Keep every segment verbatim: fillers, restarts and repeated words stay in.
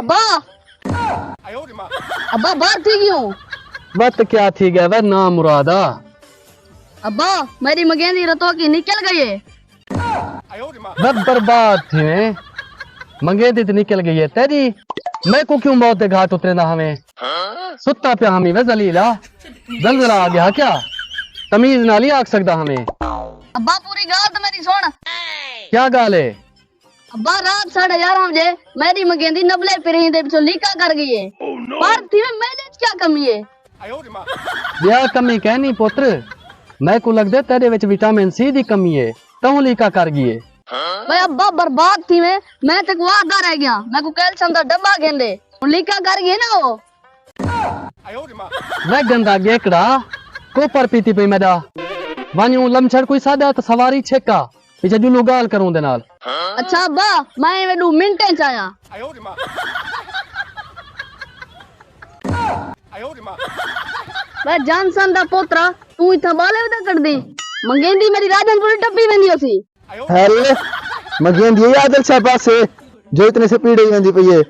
ابا، ابا، باہر تھی ڳیوں۔ وت کیا تھی ڳیا وے نامرادا؟ ابا، میݙی مگیندی رتوکی نکل ڳئی ہے۔ وت برباد تھیویں، مگیندی تے نکل ڳئی ہے تیݙی۔ میکوں کیوں موت دے گھاٹ اتریندا ہاویں؟ ستا پیا ہمی وے ذلیلا، زلزلہ آ ڳیا کیا؟ تمیز نال ہی آکھ سڳدا ہاویں۔ ابا، پوری ڳالھ تے میݙی سُݨ۔ کیا ڳالھ ہے؟ ابا، رات ساڑھے یارہاں وڄے میݙی مگیندی نبلے پریں دے وچوں لیکا کر ڳئی ہے۔ پر تھیویں میݙے وچ کیا کمی ہے؟ ٻیا کمی کائنی پتر، میکوں لڳدے تیݙے وچ وٹامن سی دی کمی ہے، تہوں لیکا کر ڳئی ہے۔ وے ابا، برباد تھیویں، میں تیکوں آہدا رہ ڳیاں، میکوں کیلشیم دا ڈبہ گھن ݙے۔ ہݨ لیکا کر ڳئی ہے نا او۔ وے گندا ڳیکڑا، کوپر پیتی پئی میݙا۔ ونڄ اوں لمچھڑ کوئی ساݙا تے سواری چھک آ، پچھے ڄلوں ڳالھ کروں اوندے نال۔ اچھا ابا، میں ایویں ݙو منٹیں چ آیاں۔ وے جانسن دا پوترا، توں اتھاں ٻالے ودا کڈھدیں؟ مگیندی میݙی راجن پوری ٹپی ویندی ہوسی۔ ہیل، مگیندی ہے عادل شاہ پاسے، جو اتنے سپیڈ ہی ویندی پئی ہے۔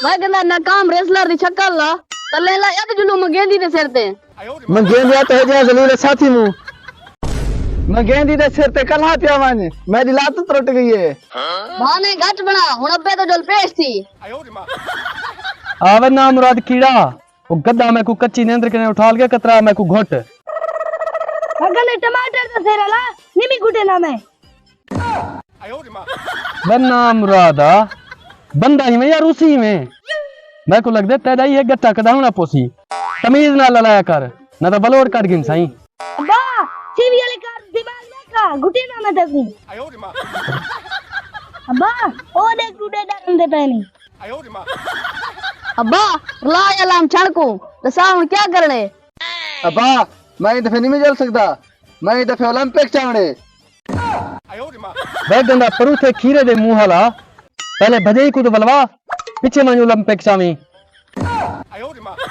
وے گندا ناکام ریسلر دی شکل لا، تلے لا ادھ ڄلوں مگیندی دے سر تے۔ مگیندی تے جا ذلیل ساتھی موں۔ مگیندی دے سر تے کلہا پیا ونڄ، میݙی لات ترٹ ڳئی ہے۔ بہانے گھٹ بݨا، ہݨ ابے توں ڄل پیش تھی۔ آوے نامراد کیڑا، او گݙا میکوں کچی نیندر کنے اٹھال کے کترا میکوں گھٹ۔ اگلے ٹماٹر دا سر لا، نمی گھٹے نہ میں۔ وے نامرادا، بندہ ہیویں یا روسی ہیویں؟ میکوں لڳدے تیݙا ہی ہے ڳٹا کڈھاوݨا پوسی۔ تمیز نال لایا کر، نہ تاں بلوڑ کڈھ گھن سائیں۔ ابا، ٹی وی والے کار دماغ نہ کھا، گھٹے نہ میں تیکوں۔ ابا، او ݙیکھ ݙوݙے ݙرندے پئے نی۔ ابا، رلا یا لام چھڑ کوں، ݙسا ہݨ کیا کرݨے؟ ابا، میں ایں دفعے نہیں میں جل سڳدا، میں ایں دفعے اولمپک چاوݨے۔ وے گندا پروتھے کھیرے دے منہ آلا، پہلے بھڄئی کوں تاں ولوا، پچھے ونڄ اولمپک چاویں۔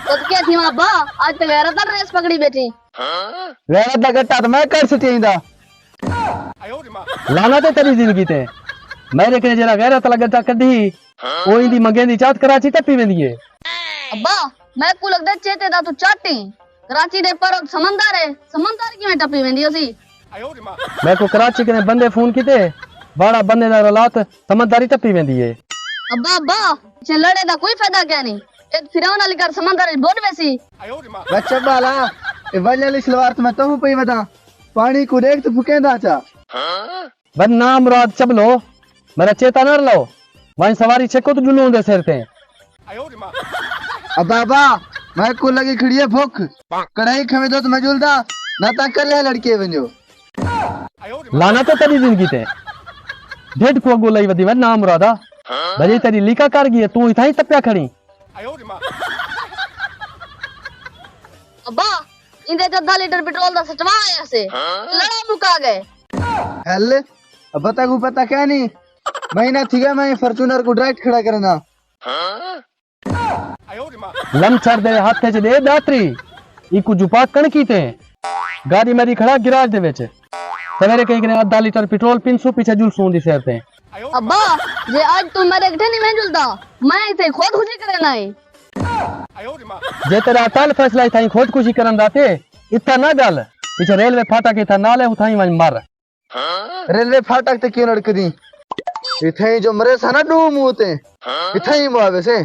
صدقے تھیواں ابا، اڄ تے غیرت نال ریس پکڑی ٻیٹھیں۔ غیرت دا ڳٹا تاں میں کڈھ سٹی ایندا۔ لعنت ہے تیݙی زندگی تے، میݙے کنے جیڑھا غیرت آلا ڳٹا کڈھی، او ایندی مگیندی چات کراچی ٹپی ویندی ہے۔ ابا، میکوں لڳدے چیتے دا توں چٹ ایں۔ کراچی دے پروں سمندر ہے، سمندر کیویں ٹپی ویندی ہوسی؟ میکوں کراچی کنے بندے فون کیتے، واڑا بندے دا رلات سمندر ہی ٹپی ویندی ہے۔ ابا، ابا، پچھے لڑے دا کوئی فائدہ کائنی۔ اے فرعون آلی کر سمندر وچ بݙ ویسی۔ وے چپ ٻالا، اے ول آلی سلوار تے میں تہوں پئی وداں۔ پاݨی کوں ݙیکھ تے پھکیندا چا۔ وے نامراد چبلو، میݙا چیتا نہ رلاؤ، ونڄ سواری چھکو تے ڄلوں اوندے سر تے۔ ابا، ابا، میکوں لڳی کھڑی ہے بھک، کڑاہی کھویں دو تے میں ڄلدا، نہ تاں کلہے لڑکے ونڄو۔ لعنت ہے تیݙی زندگی تے، ڈھڈ کوں اڳوں لئی ودی وے نامرادا، بھڄئی تیݙی لیکا کر ڳئی ہے، توں اتھاں ہی تپیا کھڑیں۔ ابا، ایندے چ ادھا لیٹر پٹرول دا سچوا آیا سے۔ لڑا مکا ڳئے۔ ہیل، ابا تیکوں پتہ کائنی؟ مہینہ تھی ڳیا میں فارچونر کوں ڈائریکٹ کھڑا کرݨا۔ لمچھڑ دے ہتھ وچ ݙے ݙاتری، ایکوں جھپا کݨکی تے۔ گاݙی میݙی کھڑا گیراج دے وچ۔ سویرے کہیں کنے ادھا لیٹر پٹرول پنسوں، پچھے ڄلسوں اوندی سر تے۔ ابا، جے اڄ توں میݙے کٹھے نہیں میں ڄلدا، میں اتھے خودکشی کرݨا ہے۔ جے تیݙا اٹل فیصلہ اتھائیں خودکشی کرݨ دا تے، اتھاں نہ ڳل، پچھے ریلوے پھاٹک اتھاں نال ہے، اتھائیں ونڄ مر۔ ریلوے پھاٹک تے کیوں لڑکدیں؟ اتھائیں جو مریساں نا ݙو منہ تے، اتھائیں مواوے سے۔